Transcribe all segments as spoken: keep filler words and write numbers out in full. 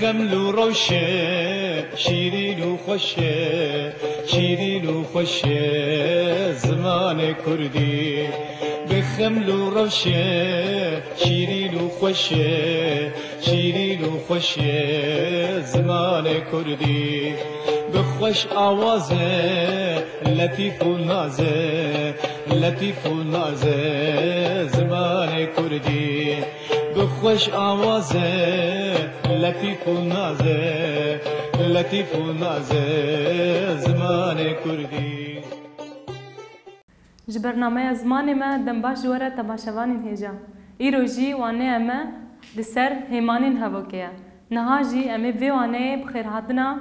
Xeml û rewşe, şîrîn û xweş e, şîrîn û xweş e zimanê kurdî. Bi xeml û rewşe, şîrîn û xweş e, şîrîn û xweş e zimanê kurdî. Bi xweş awaz e, letîf û naz e, letîf û naz e zimanê kurdî. Bi xweş awaz e, letîf û naz e, letîf û naz e zimanê kurdî. Ji bernameya Zimanê Me dem baş ji we re temaşevanên hêja. Îro jî waneya me li ser hêmanên hevokê ye. Niha jî em ê vê waneyê bi xêrhatina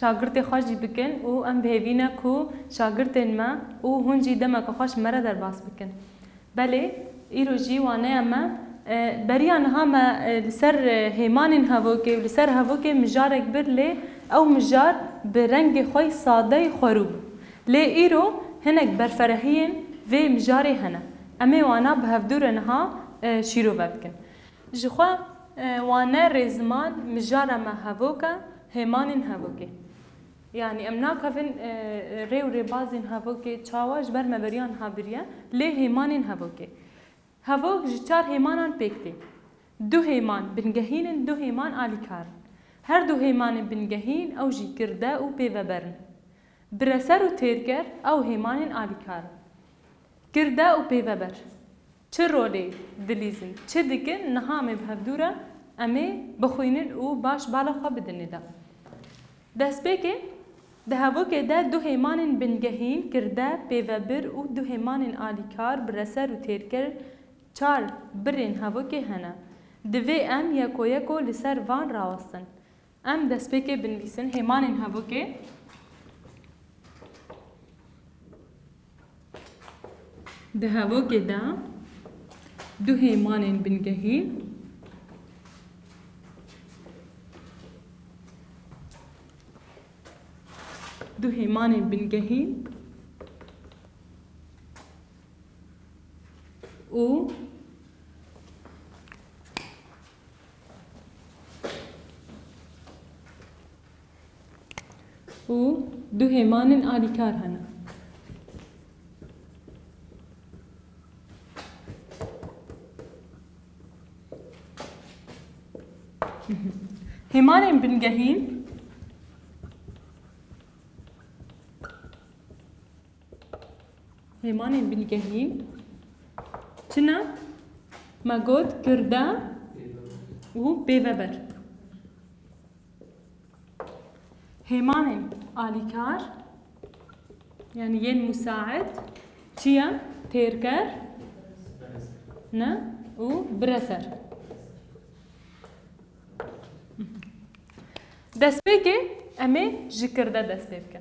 şagirtê xwe jî bikin û em bi hêvî ne ku şagirtên me û hûn jî demeke xwe ji me re derbas bikin. Belê, îro jî waneya me, e, beriya niha me, e, li ser, e, hêmanên hevokê û li ser hevokê mijarek bir, lê ew mijar bi rengê xwe yî sadeyî xwerû bû. Lê îro hinek berferehiyên vê mijarê hene. Em ê wana bi hevdû re niha, e, şîrove bikin. Ji xwe, e, wane rêziman mijara me hevok e, hêmanên hevokê. Yanî em nakevin, e, rê û rêbazên hevokê çawa ji ber me beriya niha biriye, lê hêmanên hevokê. Hevok ji çar hêmanan pêk tê. Du hêman bingehîn in, du hêman alîkar in. Her du hêmanên bingehîn ew jî kirde û pêveber in. Bireser û têrker ew hêmanên alîkar in. Kirde û pêveber. Çi rolê dilîzin, çi dikin, niha em ê bi hevdû re em ê bixwînin û baş bala xwe bidin ê de. Destpêkê, di hevokê de du hêmanên bingehîn, kirde, pêvebir û du hêmanên alîkar, bireser û têrker, çar birên hevokê hene. Divê em yeko yeko li ser van rawestin. Em destpêkê binivîsin hêmanên hevokê. Di hevokê de du hêmanên bingehîn, du hêmanên bingehîn û û du hêmanên alîkar hene. Hêmanên bingehîn, hêmanên bingehîn çi ne? Me got kirde û pêveber. Hêmanên alîkar, yanî yên musaid, çi ye? Têrker, ne? Û bireser. Destpêkê em ê ji kirde dest pê bikin.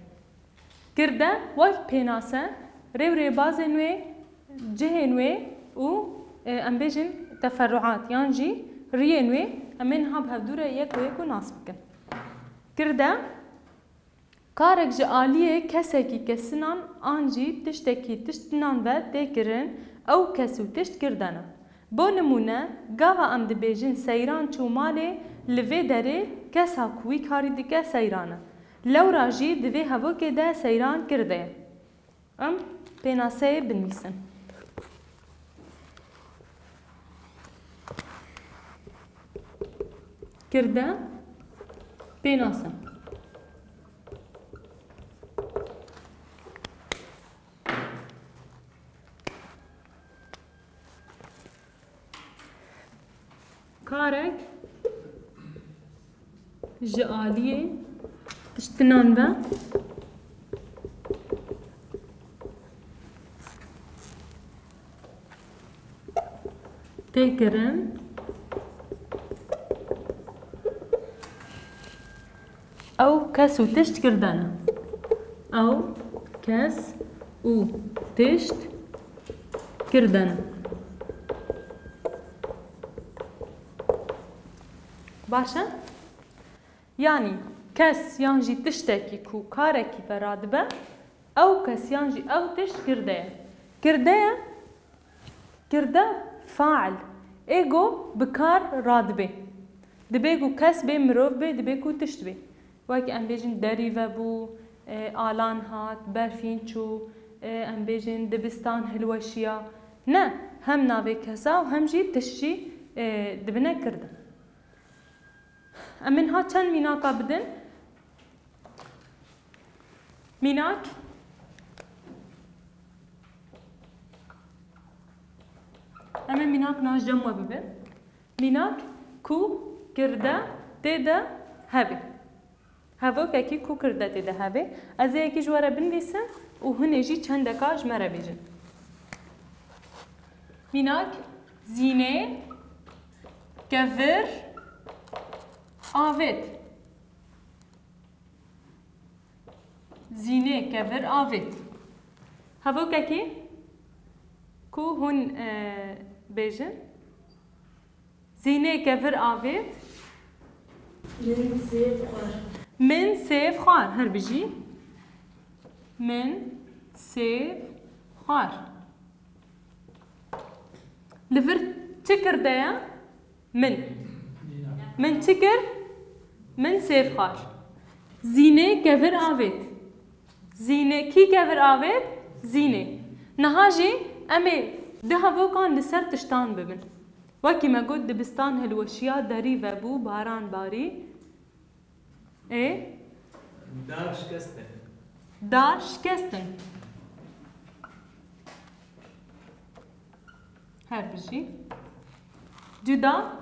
Kirde wek pênase, rê û rêbazên wê, cihên wê û, e, em bêjin teferruat yan jî riyên wê em ê niha bi hevdû re yek û yek û nas bikin. Kirde karek ji aliyê kesekî kesinan an jî tiştekî tiştinan ve tê kirin, ew kes û tişt kirde ne. Bo nimûne, gava em dibêjin Seyran çû malê, li vê derê kesa ku wî karî dike Seyran e. Lewra jî di vê hevokê de Seyran kirde ye. Em pênaseyê binivîsin. Kirde pênase. Karek ji aliyê tiştinan ve tê kirin. Ew kes û tişt kirde ne. Ew kes û tişt kirde ne. Baş e? Yanî kes yan jî tiştekî ku karekî ve radibe, ew kes yan jî ew tişt kirde ye. Kirde ye, kirde fail. Ê go bi kar radibê. Dibê ku kes bê, mirov bê, dibê ku tişt bê. Wek em bêjin derî vebû, e, alan hat, berfîn çû, e, em bêjin dibistan hilweşiya. Ne, hem navê kesa û hem jî tişt jî, e, dibine kird. Em ê niha çend mînaka bidin. Mînak. Em ê mînak niha ji cem we bibin. Mînak ku kirde tê de hebe. Hevokekî ku kirde tê de hebe. Ez ê yekî ji we re binivîsim û hûn ê jî çendeka ji me re bêjin. Mînak, Zînê kevir avêt. Zînê kevir avêt. Hevokekî ku hûn, e, bêjin. Zînê kevir avêt. Min sêv xwar. Min sêv xwar. Her bijî. Min sêv xwar. Li vir çi kirde ye? Min. Min çi kir? Min sêv xwar. Zînê kevir avêt. Zînê, kî kevir avêt? Zînê. Niha jî em ê di hevokan li ser tiştan bibin. Wekî me got, dibistan hilweşiya, derî vebû, baran barî. Ê? Dar şikestin. Dar şikestin. Her bijî. Cuda,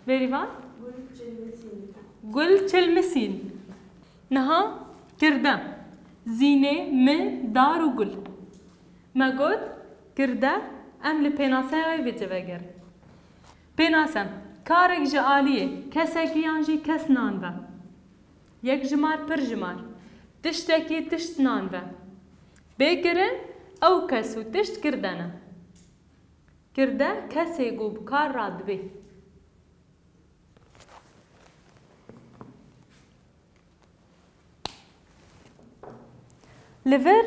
Bêrîvan? Gul çilmisîn. Gul çilmisîn. Niha kirde. Zînê, min, dar û gul. Me got, kirde, em li pênaseya wê vêce vegerin. Pênase, karek ji aliyê, kesekî yan jî kes nan ve. Yekjimar, pirjimar. Tiştekî, tişt nan ve. Bê kirin, ew kes û tişt kirde ne. Kirde, kesê ku bi kar radibê. Li vir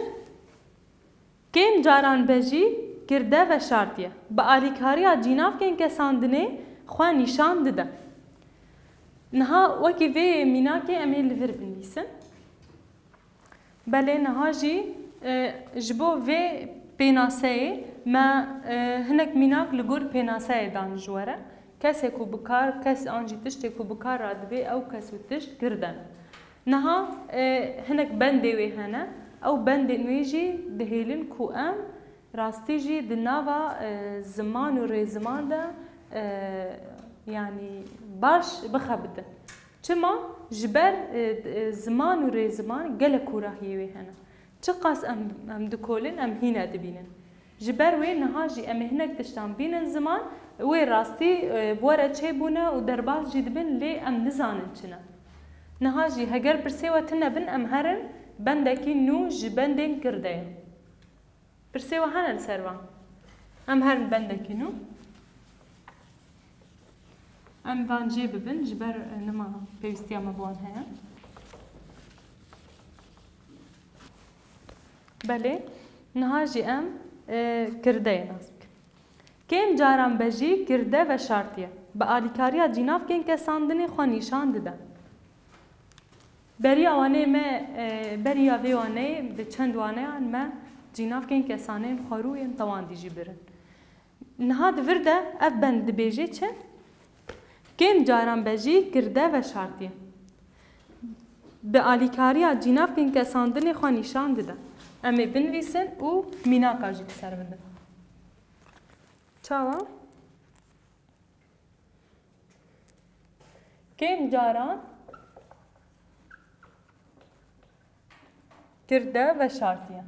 kêm caran bejî kirde veşartiye. Bi alîkariya cînavkên kesandinê xwe nîşan dide. Niha wekî vê mînakê em ê li vir binivîsin. Belê niha jî, e, ji bo vê pênaseyê me, e, hinek mînak li gor pênaseyê dan ji we re. Kesê ku bi kar, kes an jî tiştê ku bi kar radibê, ew kes û tişt gird e. Niha, e, hinek bendê wê hene. Ew bendên wê jî dihêlin ku em rastî jî di nava, e, ziman û rêziman de, e, yanî baş bixebitin. Çima? Ji ber, e, e, ziman û rêziman gelek kûrahiyê wê hene. Çiqas em, em dikolin, em hîne dibînin. Ji ber wê niha jî em ê hinek tiştan bînin ziman, wê rastî, e, bi we re çêbûne û derbas jî dibin, lê em nizanin çi ne. Niha jî heger pirsê we tune bin, em herin bendekî nû ji bendên kirde ye. Pirsê we hene li ser van? Em herin bendekî nû. Em van jê bibin, ji ber, e, nima pêwîstiya me bi wan heye. Belê, niha jî em, e, kirdeyê nas bikin. Kêm caran bejî kirde veşartiye. Bi alîkariya cînavkên kesandinê xwe nîşan dide. Beriya waneyê me, e, beriya vê waneyê bi çend waneyan me cînavkên kesanên xwerû yên tewandî jî birin. Niha di vir de ev bend dibêje çi? Kêm caran bejî kirde veşartiye. Bi alîkariya cînavkên kesandinê xwe nîşan dide. Em ê binivîsin û mînaka jî li ser bidin. Çawa? Kêm caran kirde veşartiye.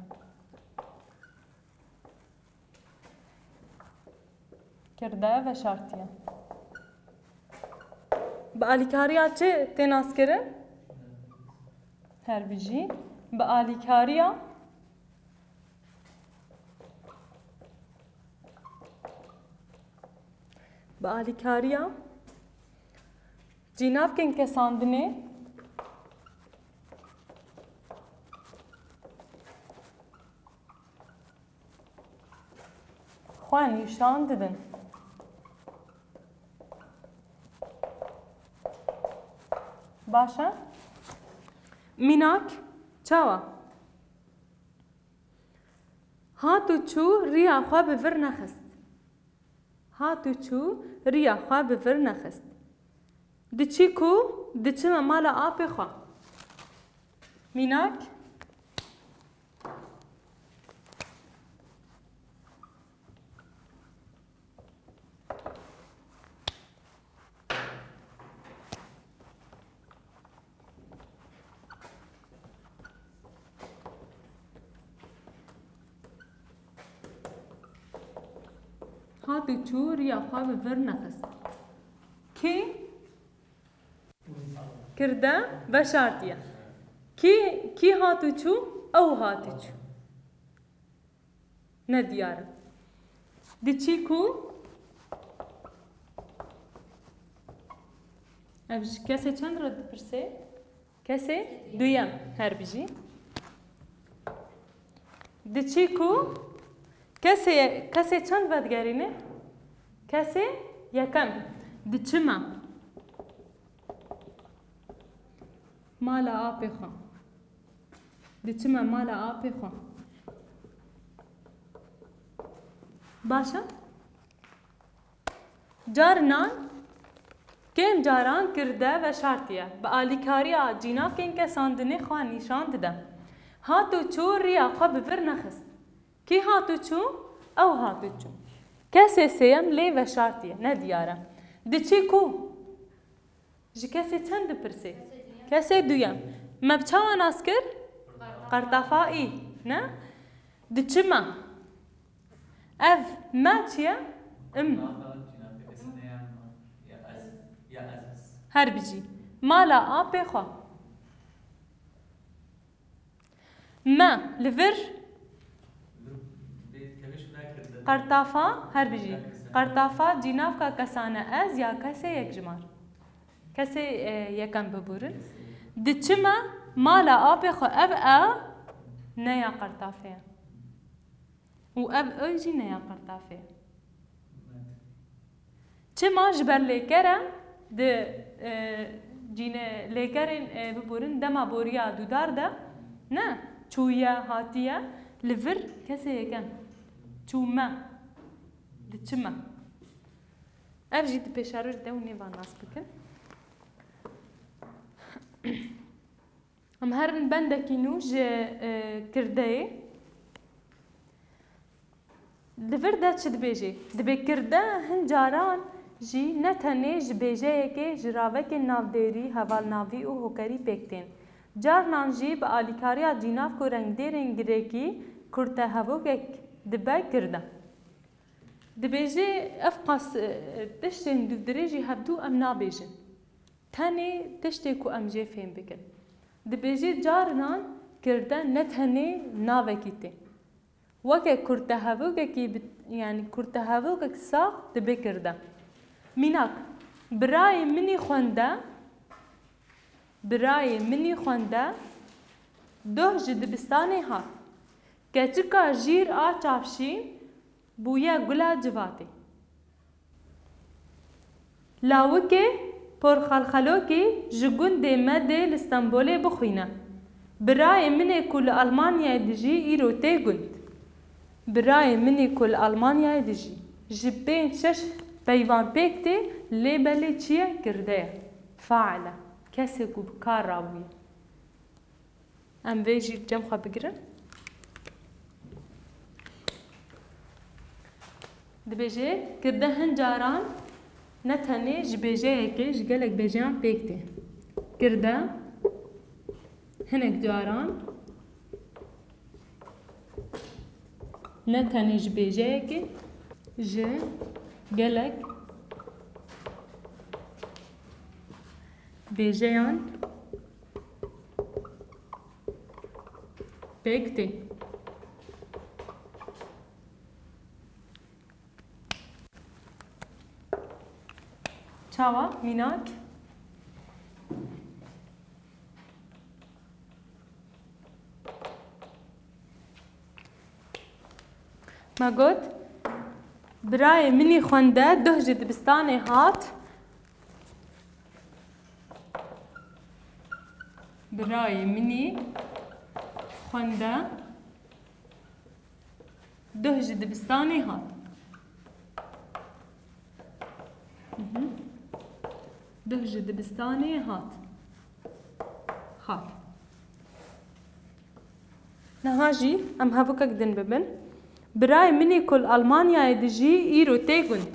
Kirde veşartiye. Bi alîkariya çi tê naskirin? Her bijî. Bi alîkariya Bi alîkariya cînavkên kesandinê xwe nîşan didin. Baş e. Mînak, çawa? Hat û çû, riya xwe bi vir nexist. Hat û çû, riya xwe bi vir nexist. Diçî ku? Diçime mala apê xwe. Mînak. Hat û çû, riya xwe bi vir nexist. Kê kirde veşartiye? Kî, kî hat û çû? Ew hat û çû. Ne diyar e. Diçî ku? Ev ji kesê çend re dipirse? Kesê duyem, her bijî. Diçî ku? Kesê, kesê çend vedigerîne? Kesê yekem. Diçime mala apê xwe. Diçime mala apê xwe. Baş e? Carinan, kêm caran kirde veşartiye, bi alîkariya cînakên kesandinê xwe nîşan dide. Hat û çû, riya xwe bi vir nexist. Kî hat û çû? Ew hat û çû. Kesê sêyem lê veşartiye, ne diyar e. Diçî ku? Ji kesê çend dipirsê? Kesê duyem. Me bi çawa nas kir? Qertafa î, ne? Diçime. Ev me çi ye? Im. Her bijî. Mala apê xwe. Me li vir qertafa, her bijî. Qertafa cînavka kesane ez ya kesê yekjimar. Kesê, e, yekem biborin. Diçime mala apê xwe, ev e ne ya qertafê ye. Û ev ê jî ne ya qertafê ye. Çima? Ji ber lêker e, di, e, cîne-, lêkerên, e, biborin dema boriya dûdar de, ne, çûye, hatiye, li vir kesê yekem. Çûme. Diçime. Ev jî di pêşeroj de hûn ê van nas bikin. Em herin bendekî nû ji, e, kirdeyê. Di vir de çi dibêje? Dibê kirde hin caran jî ne tenê ji bêjeyekê, ji ravekên navdêrî, hevalnavî û hokerî pêk tên. Carnan jî bi alîkariya cînavk û rengdêrên girêkî kurtehevokek dibe kirde. Dibêje ev qas, e, tiştên dûvdirêjî hevdû em nabêjin. Tenê tiştê ku em jê fêm bikin. Dibêje carinan kirde ne tenê navekî tê. Weke kurtehevokekî bi, yanî kurtehevokek sax dibe kirde. Mînak, birayê min î xwende, birayê min î xwende doh ji dibistanê hat. Keçika jîr a çavşîn bûye gula civatê. Lawikê porxalxalokî ji gundê me dê li Stenbolê bixwîne. Birayê min ê ku li Almanyayê dijî îro tê gund. Birayê min ê ku li Almanyayê dijî. Ji pênc şeş peyvan pêk tê, lê belê çi ye? Kirde ye. Fail e. Kesê ku bi kar rabûye. Em vê jî cem xwe bigirin. Dibêje, kirde hin caran ne tenê ji bêjeyekê, ji gelek bêjeyan pêk tê. Kirde hinek caran ne tenê ji bêjeyekê, ji gelek bêjeyan pêk tê. Çawa mînak? Me got, birayê min î xwende doh ji dibistanê hat. Birayê min î xwende duh ji dibistanê hat. Mhm. Duh ji dibistanê hat. Hat. Niha jî em hevokek din bibin. Birayê min î ku li Almanyayê dijî îro tê gund.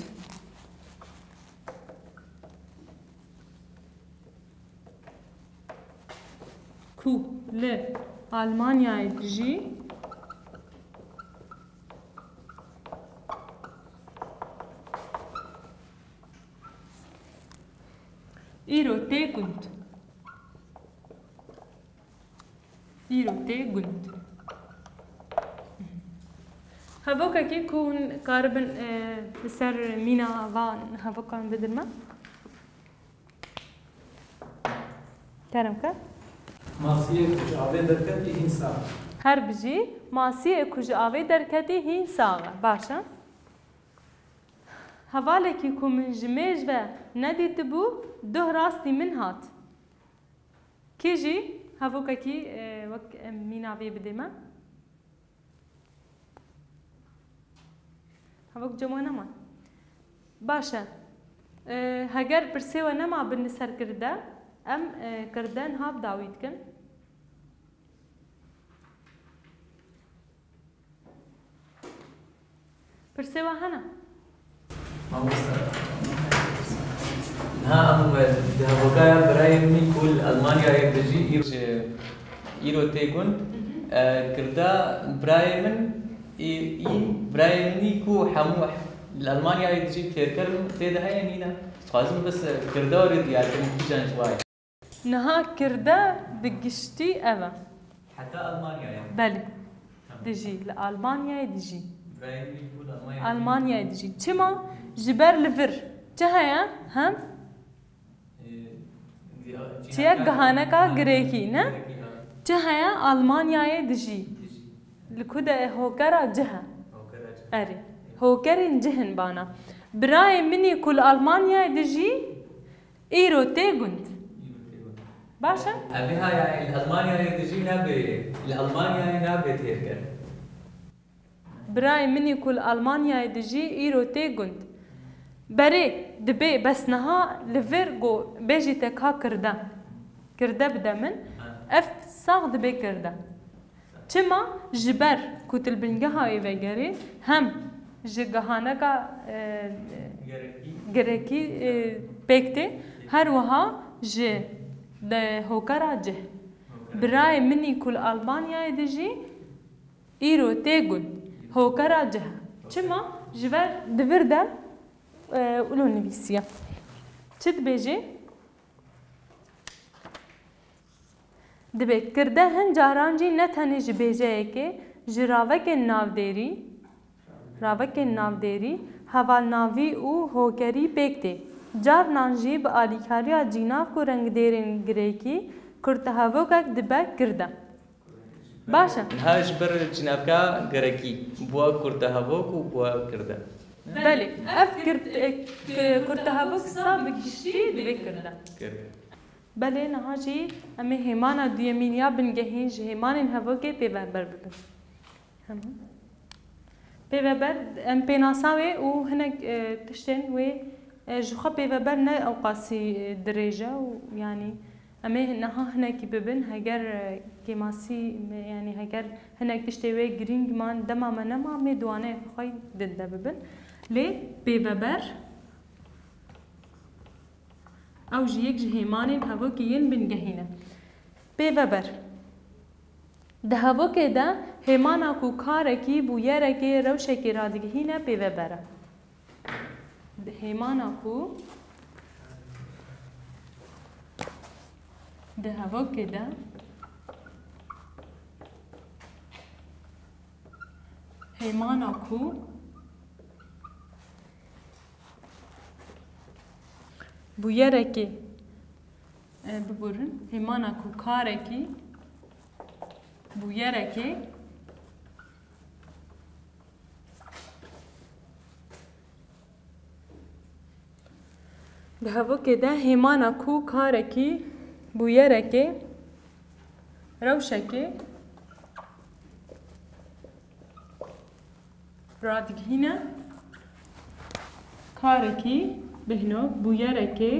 Ku li Almanyayê dijî îro tê gund. Îro tê gund. Hevokekî ku hûn karibin, e, li ser mîna van hevokan bidin me. Kerem ke. Masiyê ku ji avê derketî hîn sax e. Her bijî, masiyê ku ji avê derketî hîn sax e. Baş e. Hevalekî ku min ji mêj ve nedîtibû, duh rastî min hat. Kî jî hevokekî, e, wek em mîna vê bidê me? Hevok cem we nema. Baş e. E, heger pirsê we nema bin li ser kirde, em, e, kirde niha bi dawî dikin. Pirsê we hene? Mamoste. Niha em di hevokaya birayê min ku li Almanyayê dijî îro, îro tê gund, e, kirda birayê min î, î birayê min î ku hemû li Almanyayê dijî têrker tê de heye nîne. Dixwazim bes, e, kirda were diyar kirin kîjan ji wa ye. Niha kirde bi giştî ev e. Heta Almanyayê? Belê. Tamam. Dijî, li Almanyayê dijî. Birayê min ku li Almanyayê dijî. Almanyayê dijî. Çima? Ji ber li vir çi heye? Hem? Ee, di-, çiye cihaka gihaneka gihaneka girekî, ne? Girekî, ha. Çi heye? Almanyayê dijî. Dijî. Li ku de hokera cih e. Hokera cih. Erê. Hokerên cih in bana. Birayê min î ku li Almanyayê dijî, îro tê gund. Îro tê gund. Baş e? Evê ha, yani li Almanyayê dijî nabê, li Almanyayê nabê têrker. Birayê min î ku li Almanyayê dijî, îro tê gund. Berê, dibê, bes niha li vir ku bêjî te ka kirde. Kirde bide min. Ha. Ev sax dibê kirde. Çima? Ji ber ku tu li bingeha wê vegerî, hem ji gihaneka, e, Gerekî. gerekî, e, pêk tê, her wiha ji de hokera cih. Hokera. Birayê min î ku li Almanyayê dijî, îro tê gund. Hokera cih. Çima? Ji ber di vir de, e, wilo nivîsiye. Çi dibêjê? Dibê kirde hin caran jî ne tenê ji bêjeyekê, ji ravekên navdêrî, ravekên navdêrî, hevalnavî û hokerî pêk tê. Carnan jî bi alîkariya cînav ku rengdêrên girekî, kurtehevokek dibe kirde. Baş e. Niha ji ber cînavka girekî, bûa kurtehevok û bûa kirde. Belê, ev kirt-, e, k-, kurtehevok sa bi giştî dibê kirde. Kirde. Belê, niha jî em ê hêmana duyemîn ya bingehîn ji hêmanên hevokê pêveber bibin. Hema. Pêveber, em pênasa wê û hinek, e, tiştên wê, e, ji xwe pêveber ne ewqasî, e, dirêj e û, yanî, em ê niha hinekî bibin, heger, e, kêmasî, me, yanî heger hinek tiştê wê girîng man, dema me nema, em ê di waneyeke xwe din de bibin. Lê pêveber, ew jî yek ji hêmanên hevokê yên bingehî ne. Pêveber. Di hevokê de hêmana ku karekî bûyerekê rewşekê radigihîne pêveber e. Di hêmana ku, di hevokê de hêmana ku bûyerekê, e, biborin, hêmana ku karekî bûyerekê Di hevokê de hêmana ku karekî bûyerekê Rewşekê radigihîne, karekî bihno, bûyerekê,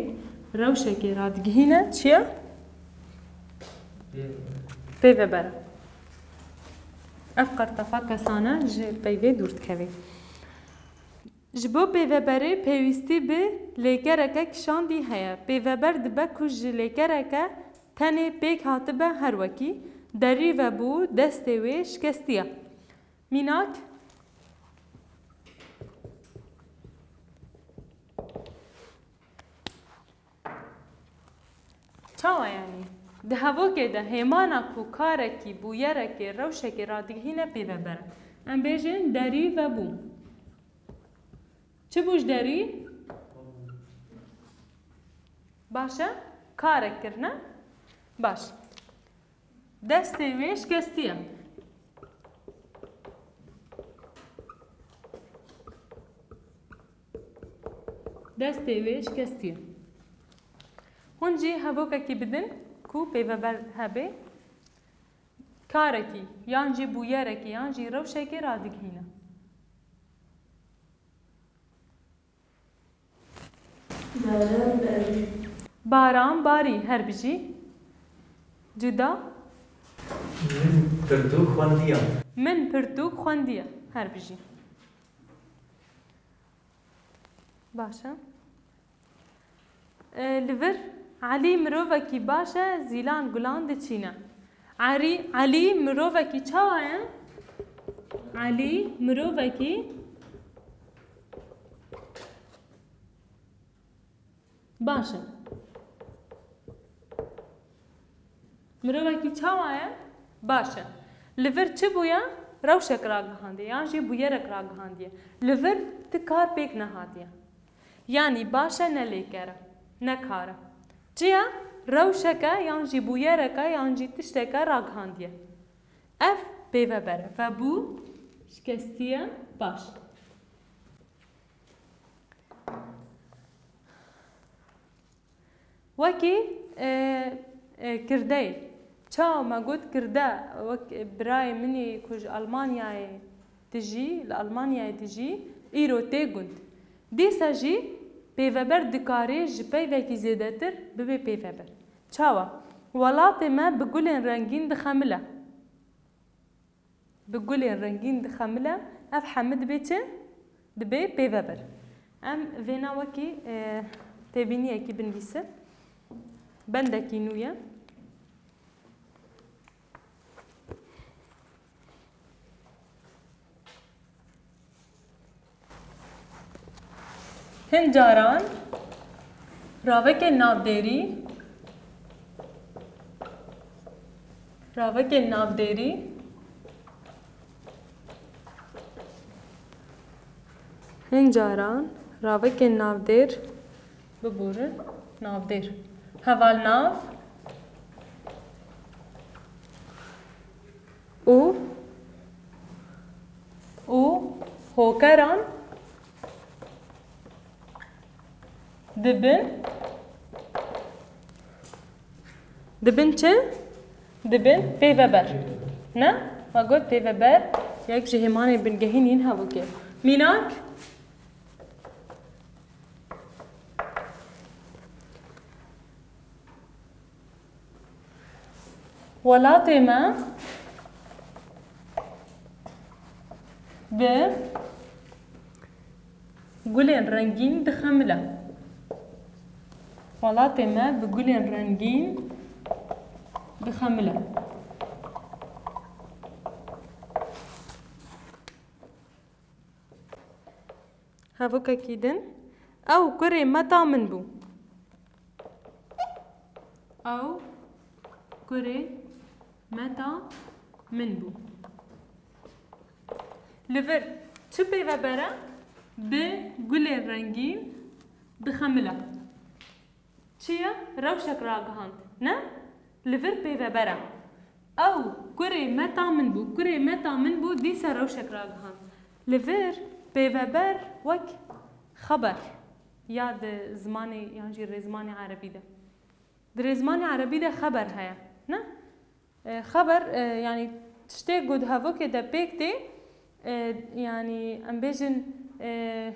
rewşekê radigihîne çi ye? Pêveber e. Ev qertefa kesane ji peyvê dûr dikeve. Ji bo pêveberê pêwîstî bi lêkereke kişandî heye. Pêveber dibe ku ji lêkereke tenê pêk hatibe, her wekî derî vebû, destê wê şikestiye. Mînak. Çawa yanî? Di hevokê de hêmana ku karekî, bûyerekê, rewşekê radigihîne pêveber e. Em bêjin derî vebû. Çi bû ji derî? Baş e? Karek kirine? Baş. Destê wê şikestiye. Destê wê şikestiye. Hûn jî hevokekî bidin ku pêveber hebe, karekî, yan jî bûyerekî, yan jî rewşekê radigihîne. Baran barî. Baran barî, her bijî. Cuda. Min pirtûk xwendiye. Min pirtûk xwendiye, her bijî. Baş e. E, li vir Elî mirovekî baş e, zîlan gulan diçîne. Erî-, Elî mirovekî çawa ye? Elî mirovekî baş e. Mirovekî çawa ye? Baş e. Li vir çi bûye? Rewşek ragihandiye yan jî bûyerek ragihandiye. Li vir ti kar pêk nehatiye. Yanî baş e, ne lêker e, ne kar e. Çi ye? Rewşek e yan jî bûyerek e yan jî tiştek e ragihandiye. Ev pêveber e. Vebû, şikestiye, baş. Wekî, e, e, kirdeyê. Çawa me got kirde, wek, e, birayê min ê ku ji Almanyayê dijî, li Almanyayê dijî, îro tê gund. Dîsa jî pêveber dikarê ji peyvekî zêdetir bibe pêveber. Çawa? Welatê me bi gulên rengîn dixemile. Bi gulên rengîn dixemile, ev hemî dibê çi? Dibê pêveber. Em vêna wekî, e, têbîniyekî binivîsin. Bendekî nû ye. Hin caran ravekên navdêrî, ravekên navdêrî, hin caran ravekên navdêr, biborin, navdêr, hevalnav û, û hokeran dibin, dibin çi? Dibin pêveber. Ne? Me got pêveber yek ji hêmanên bingehîn yên hevokê. Mînak? Welatê me bi gulên rengîn dixemile. Welatê me bi gulên rengîn dixemile. Hevokekî din. Ew kurê meta min bû. Ew kurê meta min bû. Li vir çi pêveber e? Bi gulên rengîn dixemile. Çi ye? Rewşek ragihand. Ne? Li vir pêveber e. Ew kurê meta min bû, kurê meta min bû, dîsa rewşek ragihand. Li vir pêveber wek xeber ya di zimanê yan jî rêzimanê erebî de. Di rêzimanê erebî de xeber heye. Ne? E, xeber, e, yanî tiştê ku di hevokê de pêk tê, e, yanî em bêjin, e,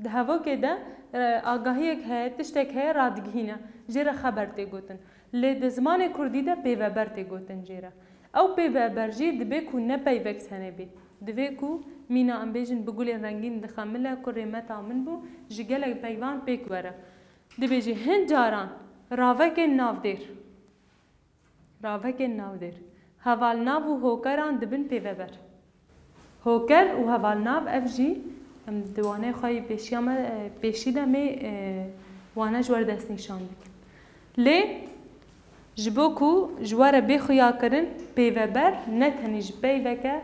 di hevokê de, e, agahiyek heye, tiştek heye, radigihîne. Jê re xeber tê gotin. Lê di zimanê kurdî de pêveber tê gotin jê re. Ew pêveber jî dibê ku ne peyvek tenê bê. Divê ku mîna, em bêjin, bi gulên rengîn dixemile, kurê meta min bû, ji gelek peyvan pêk were. Dibêjî hin caran ravekên navdêr. Ravekên navdêr. Hevalnav û hokeran dibin pêveber. Hoker û hevalnav ev jî em di waneyê xwe yê pêşiya me, e, pêşî de me, e, wane ji we re destnîşan dikin. Lê ji bo ku ji we re bê xuyakirin, pêveber ne tenê ji peyveke,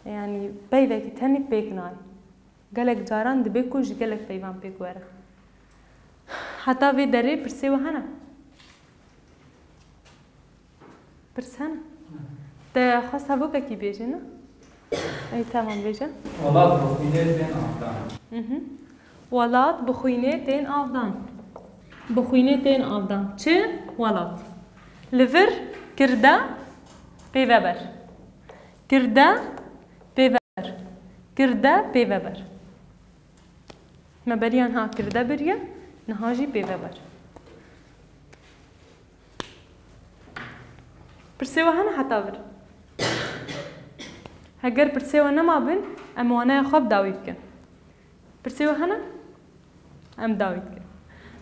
yanî peyvekî tenê pêk nayê. Gelek caran dibe ku ji gelek peyvan pêk were. Heta vê derê pirsê we hene? Pirs hene? Te xwest hevokekî bêjî, ne? Ey, temam, bêje. Welat bi xwînê tên avdan. Mhm. Welat bi xwînê tên avdan. Bi xwînê tên avdan. Çi? Welat. Li vir kirde pêveber. Kirde pêveber. Kirde pêveber. Me beriya niha kirde biriye, niha jî pêveber. Pirsê we hene heta vir? Heger pirsê we nema bin, em waneya xwe bi dawî bikin. Pirsê we hene? Em dawî dikin.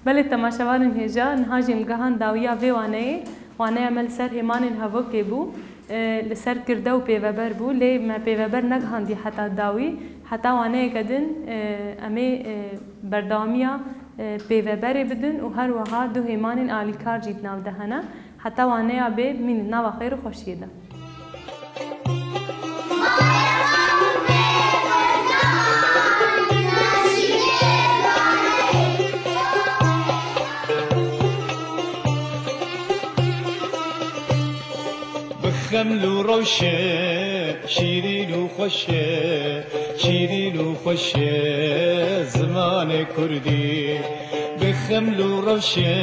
Belê temaşevanên hêja, niha jî em gihan dawiya vê waneyê. Waneya me li ser hêmanên hevokê bû, e, li ser kirde û pêveber bû, lê me pêveber negihandiye heta dawî. Heta waneyeke din, e, em ê, e, berdewamiya, e, pêveberê bidin û her wiha du hêmanên alîkar jî di nav de hene. Heta waneya bê, mînin nava xêr û xweşiyê de. Bi xeml û rewşe, şîrîn û xweş e, şîrîn û xweş e zimanê kurdî. Bi xeml û rewşe,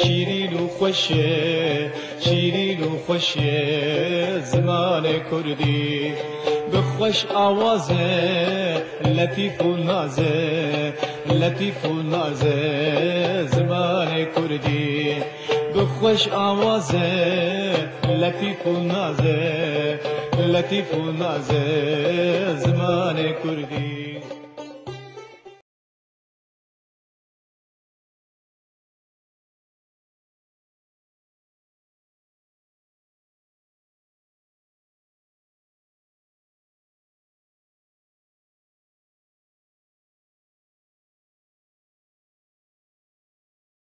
şîrîn û xweş e, şîrîn û xweş e zimanê kurdî. Bi xweş awaze, letîf û naze, letîf û naze zimanê kurdî. Bi xweş awaze, letîf û naze, letîf û naze zimanê kurdî.